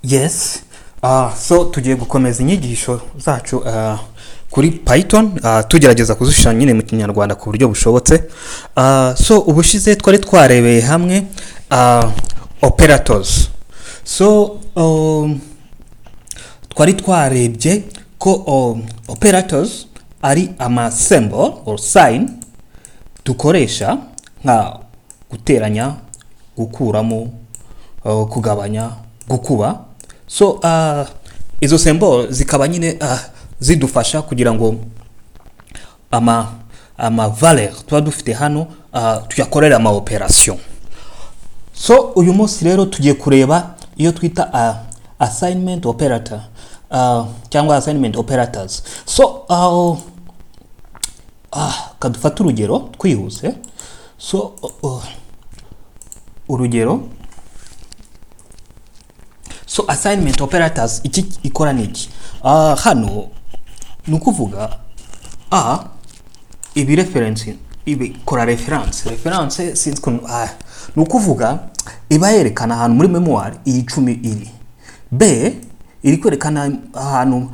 Yes. So tugiye gukomeza inyigisho zacu kuri Python, tugerageza kuzishushanya nyine mu Kinyarwanda ku buryo bushobotse. So ubushize twari twarebeye hamwe operators. So twari twarebye ko operators ari ama symbol or sign dukoresha nka guteranya, gukuramo, kugabanya, gukuba. So izo symbol zikaba nyine zidufasha kugira ngo ama valeur tuba dufite hano tuyakorere ama operation. So uyu munsi rero tugiye kureba iyo twita assignment operator, cyangwa assignment operators. So kadufate urugero twihuse. So urugero, so assignment operators iki ikora ni iki? Hano ni ukuvuga a ibi reference, ibikora reference sinzi ukuntu, ni ukuvuga iba yerekana ahantu muri memoire iyi 10 iri, b iri kwerekana ahantu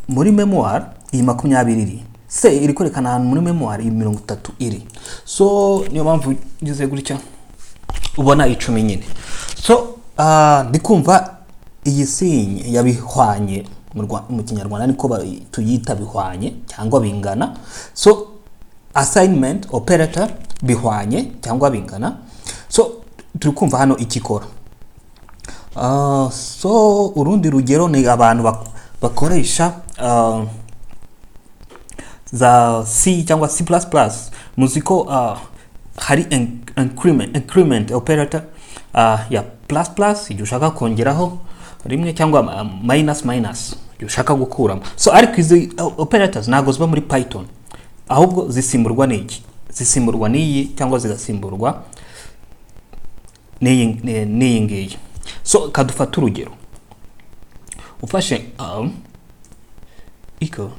muri memoire iyi 20 iri, c iri kwerekana ahantu muri memoire iyi 30 iri. So niyo mpamvu ngize gutya ubona 10 nyine. So ndi kumva iyi sinye yabihwanye mu Kinyarwanda niko tuyita bihwanye cyangwa bingana. So assignment operator bihwanye cyangwa bingana. So turi kumva hano ikikora. So urundi rugero ni abantu bakoresha za C cyangwa C++. Muzi ko hari increment operator ya plus plus igihe ushaka kongeraho rimwe, cyangwa minus minus igihe ushaka gukuramo. So ariko izi operators ntabwo ziba muri Python, ahubwo zisimburwa n'iki? Zisimburwa n'iyi cyangwa zigasimburwa n'iyi ngiyi. So kadufata urugero, ufashe equal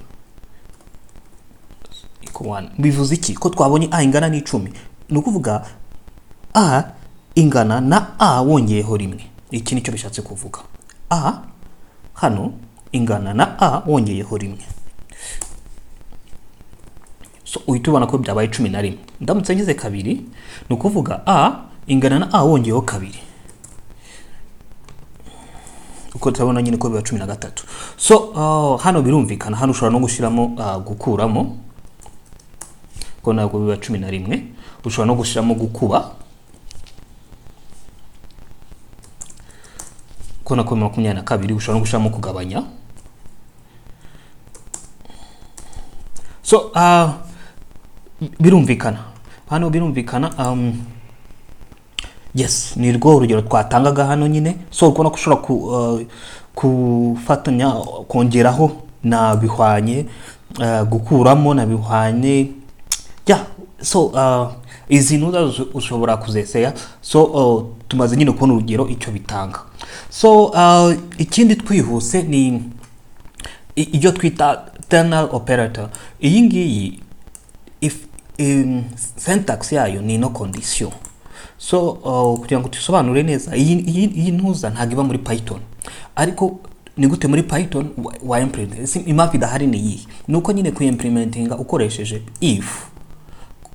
1 bivuze iki? Ko twabonye a ingana n'10, ni ukuvuga a ingana na a wongeyeho rimwe. Iki nicyo bishatse kuvuga, a hano ingana na a wongeyeho rimwe. So uhita ubona ko byabaye 11. Ndamutse ngize kabiri, ni ukuvuga a ingana na a wongeyeho kabiri, uko turabona nyine ko biba 13. So hano birumvikana, hano ushobora no gushyiramo gukuramo, ko ntabwo biba 11. Ushobora no gushyiramo gukuba, ko nako 22. Ushobora no gushyiramo kugabanya. So birumvikana hano, birumvikana. Yes, ni rwo urugero twatangaga hano nyine. So ukubona ko ushobora kufatanya kongeraho na bihwanye, gukuramo na bihwanye. Yeah, so izi ntuza ushobora kuzeseya. So tumaze nyine kubona urugero icyo bitanga. So ikindi twihuse ni ibyo twita ternary operator. Iyi ngiyi if syntax yayo ni no condition. So kugira ngo tusobanure neza, iyi ntuza ntabwo iba muri Python, ariko ni gute muri Python wa implement? Impamvu idahari ni iyihe? Ni uko nyine kuyimplementinga ukoresheje if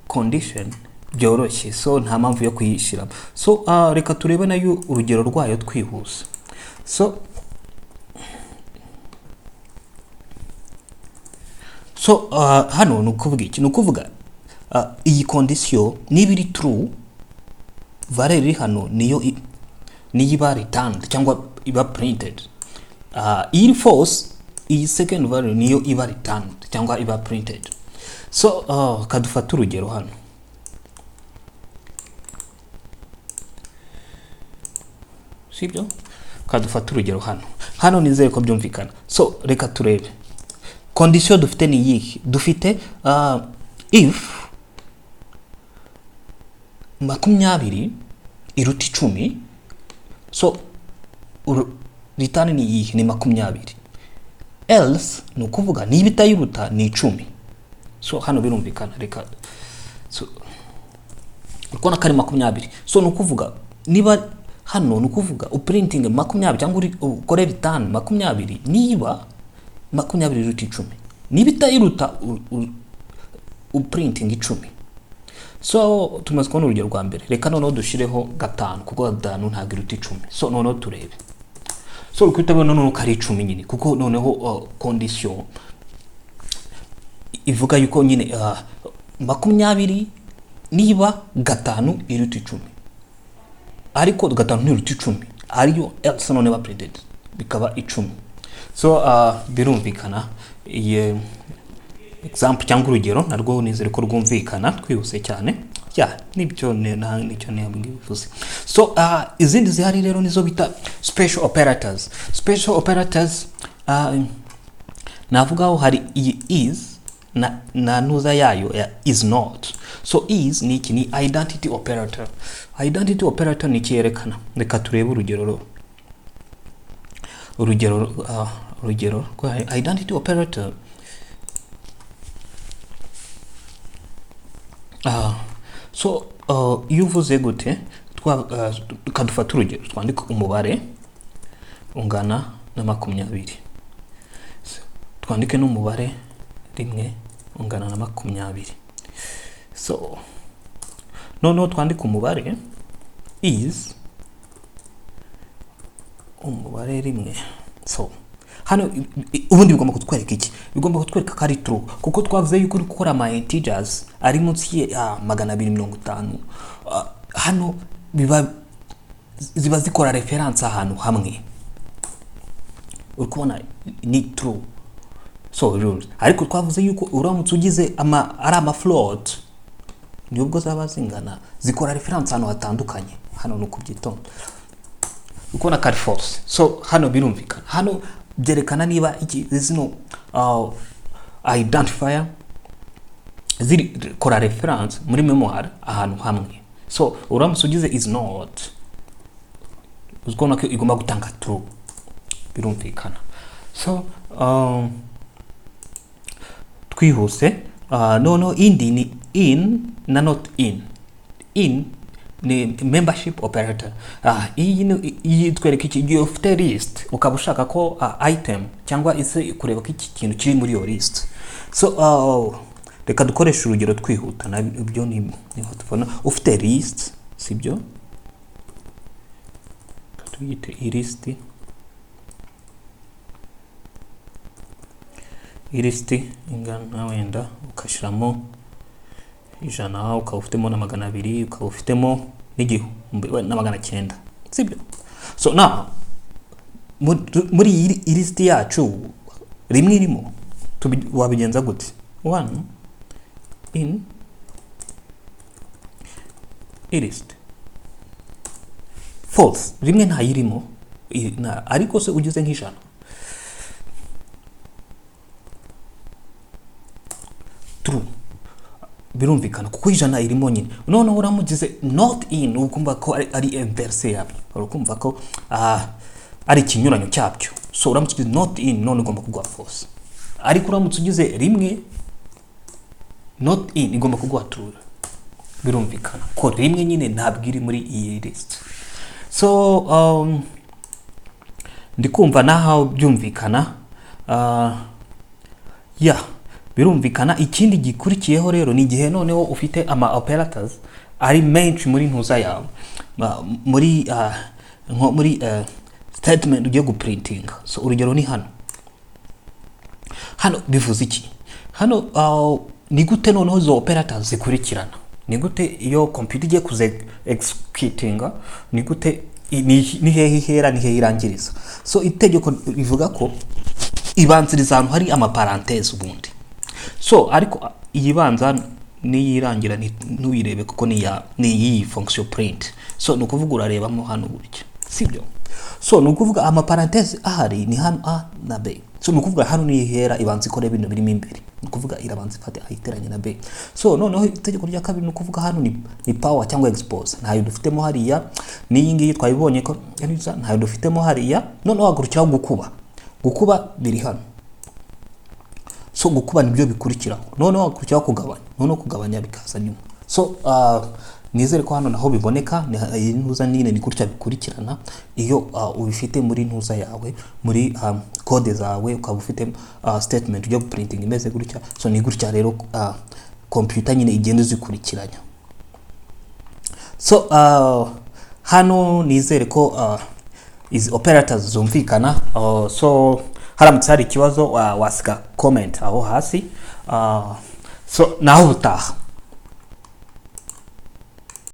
condition byoroshye, so nta mpamvu yo kuyishyiramo. So reka turebe nayo urugero rwayo twihuse. So hano ni ukuvuga iki? Ni ukuvuga iyi condition niba iri true, valeur iri hano niyo iba returned cyangwa iba printed. Iri false, iyi second value niyo iba returned cyangwa iba printed. So kadufata urugero hano. Sibyo? Kadufata urugero hano. Hano nizere ko byumvikana. So reka turebe condition dufite ni iyihe? Dufite if 20 iruta 10, so return ni iyihe? Ni 20. Else ni ukuvuga niba itayiruta ni 10. So hano birumvikana. Reka so urabona ko ari 20. So ni ukuvuga niba Hano ni ukuvuga uprinting 20 cyangwa ukore return 20 niba 20 iruta 10. Niba itayiruta, uprinting 10. So tumaze kubona urugero rwa mbere. Reka noneho dushireho 5, kuko 5 ntabwo iruta 10. So noneho turebe. So uri kuhita ubona noneho ko ari 10 nyine, kuko noneho condition ivuga yuko nyine 20 niba 5 iruta 10, ariko 5 ntiruta 10, ariyo else none ba printed bikaba 10. So birumvikana iyi example cyangwa urugero narwo nizere ko rwumvikana twihuse cyane. Ya, nibyo nicyo bivuze. So izindi zihari rero nizo bita special operators. Special operators, navugaho hari iyi is na nuza yayo ya is not. So is ni iki? Ni identity operator. Identity operator ni iki yerekana? Reka turebe urugero rwa identity operator. So iyo uvuze gute, tukadufata urugero, twandika umubare ungana na 20, twandike n'umubare 1 ungana na 20. So noneho twandike umubare is umubare 1. So hano ubundi bigomba kutwereka iki? Bigomba kutwereka ko ari true, kuko twavuze yuko uri gukora ama integers ari munsi ya 250. Hano ziba zikora reference ahantu hamwe, uri kubona ni true. So rules, ariko twavuze yuko uramutse ugize ari ama float, nubwo zaba zingana, zikora reference ahantu hatandukanye. Hano ni ukubyitonda, uri kubona ko ari false. So hano birumvikana, hano byerekana niba iki zino identifier ziri kora reference muri memoire ahantu hamwe. So uramutse ugize is not, uzikubona ko igomba gutanga true, birumvikana. So twihuse, noneho indi ni in na not in. In ni membership operator. Iyi twereka iki? Igihe ufite list ukaba ushaka ko item cyangwa ise kureba ko iki kintu kiri muri iyo list. So reka dukoreshe urugero twihuta, nabyo niho tubona ufite list, sibyo? Tuyite list, list ingana wenda ugashyiramo 100, ukaba ufitemo na 200, ukaba ufitemo n'1000 na 900, sibyo? So now muri iyi list yacu 1 irimo, wabigenza gute? 1 in list, false, 1 ntayirimo, ariko se ugize nk'100, true, birumvikana kuko 100 irimo nyine. Noneho uramugize not in, ukumva ko ari inverse yabyo, ukumva ko ari ikinyuranyo cyabyo. So uramutse ugize not in, none ugomba kuguha false, ariko uramutse ugize 1 not in, igomba kuguha true, birumvikana ko 1 nyine ntabwo iri muri iyi list. So ndikumva naho byumvikana. Ya, birumvikana. Ikindi gikurikiyeho rero ni igihe noneho ufite ama operators ari menshi muri ntuza yawe, muri nko muri statement ugiye guprintinga. So urugero ni hano. Hano bivuze iki? Hano ni gute noneho izo operators zikurikirana? Ni gute iyo computer igiye kuze executinga, ni gute ni hehe ihera, ni hehe irangiriza? So itegeko rivuga ko ibanziriza ahantu hari amaparenthèse ubundi. So ariko iyibanza n'iyirangira ntuyirebe, kuko ni iyi function print. So ni ukuvuga urarebamo hano gutya, sibyo? So ni ukuvuga amaparenthèse ahari ni hano a na b. So ni ukuvuga hano nihera ibanza ikore bino birimo imbere, ni ukuvuga irabanza ifate ayiteranye na b. So noneho itegeko rya kabiri ni ukuvuga hano ni power cyangwa expose, ntayo dufitemo hariya, n'iyi ngiyi twayibonye ko ntayo dufitemo hariya. Noneho hagarukiraho gukuba, gukuba biri hano. So gukuba nibyo bikurikiraho, noneho hakurikiraho kugabanya, noneho kugabanya bikaza nyuma. So Nizere ko hano naho biboneka. Iyi ntuza nyine ni gutya bikurikirana iyo ubifite muri ntuza yawe, muri code zawe, ukaba ufite statement ujya guprinting imeze gutya. So ni gutya rero computer nyine igenda izikurikiranya. So hano nizere ko izi operators zumvikana. So haramutse hari ikibazo, wasiga comment aho hasi. So naho ubutaha.